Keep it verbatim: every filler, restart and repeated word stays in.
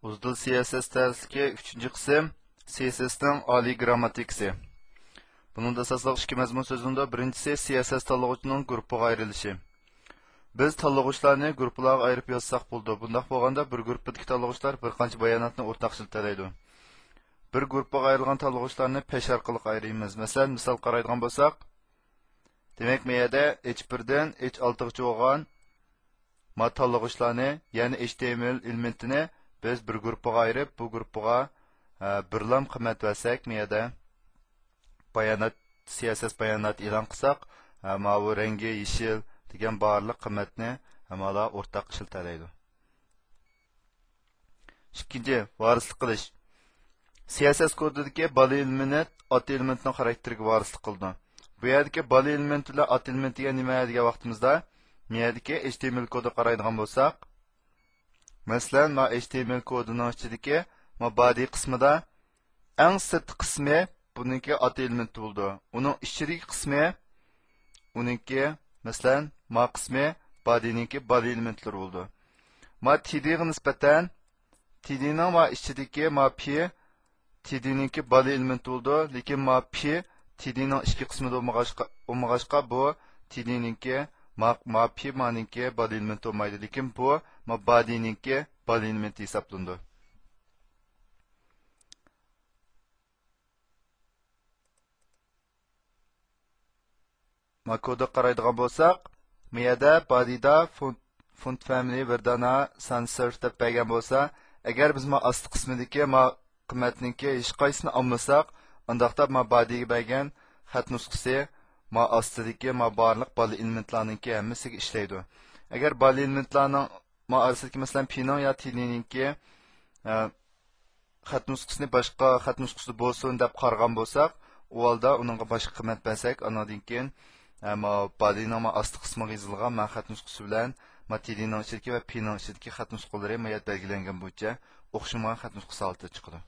ئۇزدىل سىياسەت تەرسلىكى ئۈچىنچى قىسىم، سىياسەتنىڭ ئالىي گىرامماتىكىسى. بۇنىڭدا ئاساسلىق ئىككى مەزمۇن سۆزلىنىدۇ. بىرىنچىسى، سىياسەت تاللىغۇچىنىڭ گۇرۇپپىغا ئايرىلىشى. بىز تاللىغۇچلارنى گۇرۇپپىلارغا ئايرىپ يازساق بولىدۇ. بۇنداق بولغاندا، بىر گۇرۇپپىدىكى تاللىغۇچلار بىر قانچە باياناتنى ئورتاق ئىشلىتەلەيدۇ. بىر گۇرۇپپىغا ئايرىلغان تاللىغۇچلارنى پەش ئارقىلىق ئايرىيمىز. مەسىلەن، مىسال قارايدىغان بولساق، دېمەك، ما يەردە ئېچ بىردىن ئېچ ئالتىغىچە بولغان ما تاللىغۇچلارنى، يەنى ئېچ تى ئېم ئېل ئېلېمېنتىنى بىز بىر گۇرۇپپىغا ئايرىپ، بۇ گۇرۇپپىغا، ئە، بىرلام قىممەت بەرسەك، ما يەردە بايانات، سىياسەت بايانات ئېلان قىلساق، ئە، ماۋۇ رەڭگى يېشىل دېگەن بارلىق قىممەتنى ھەممىلا ئورتاق ئىشلىتەلەيدۇ. ئىككىنچى، ۋارىسلىق قىلىش. سىياسەت كودىدىكى بالا ئېلېمېنت ئاتا ئېلېمېنتنىڭ خاراكتېرىگە ۋارىسلىق قىلىدۇ. بۇ يەردىكى بالا ئېلېمېنت بىلەن ئاتا ئېلېمېنت دېگەن نېمە دېگەن ۋاقتىمىزدا، بۇ يەردىكى ئېچ تى ئېم ئېل كودىغا قارايدىغان بولساق، مەسىلەن، ما ئېچ تى ئېم ئېل كودىنىڭ ئىچىدىكى ما بادى قىسمىدا ئەڭ سىرتقى قىسمى بۇنىڭكى ئاتا ئېلېمېنتى بولىدۇ. ئۇنىڭ ئىچىدىكى قىسمى ئۇنىڭكى، مەسىلەن، ما قىسمى بادىنىڭكى بالا ئېلېمېنتلىرى بولىدۇ. ما تى دىغا نىسبەتەن تى دىنىڭ ما ئىچىدىكى ما پى تى دىنىڭكى بالا ئېلېمېنتى بولىدۇ، لېكىن ما پى تى دىنىڭ ئىچكى قىسمىدا بولمىغاچقا، بولمىغاچقا بۇ تى دىنىڭكى ما، ما پى مانىڭكى بالا ئېلېمېنتى بولمايدۇ، لېكىن بۇ ما بادىنىڭكى بالا ئېلېمېنتى ھېسابلىنىدۇ. ما كودىغا قارايدىغان بولساق، ما يەردە بادىدا فونت، فونت فامىلى بىر دانا سانسېرف دەپ بەرگەن بولسا، ئەگەر بىز ما ئاستى قىسمىدىكى ما قىممەتنىڭكى ھېچقايسىسىنى ئالمىساق، ئۇنداقتا ما بادىگە بەرگەن خەت نۇسخىسى ما ئاستىدىكى ما بارلىق بالا ئېلېمېنتلارنىڭكى ھەممىسىگە ئىشلەيدۇ. ئەگەر بالا ئېلېمېنتلارنىڭ ما ئارىسىدىكى، مەسىلەن، پىنىڭ يا تىنىنىڭكى، ئە، خەت نۇسخىسىنى باشقا خەت نۇسخىسىدا بولسۇن دەپ قارىغان بولساق، ئۇ ھالدا ئۇنىڭغا باشقا قىممەت بەرسەك، ئانىڭدىن كېيىن، ئە، ما بادىنىڭ ما ئاستى قىسمىغا يېزىلغان ما خەت نۇسخىسى بىلەن ما تىنىنىڭ ئىچىدىكى ۋە پىنىڭ ئىچىدىكى خەت نۇسخىلىرى ما يەردە بەلگىلەنگەن بويىچە ئوخشىمىغان خەت نۇسخىسى ھالىتىدە چىقىدۇ.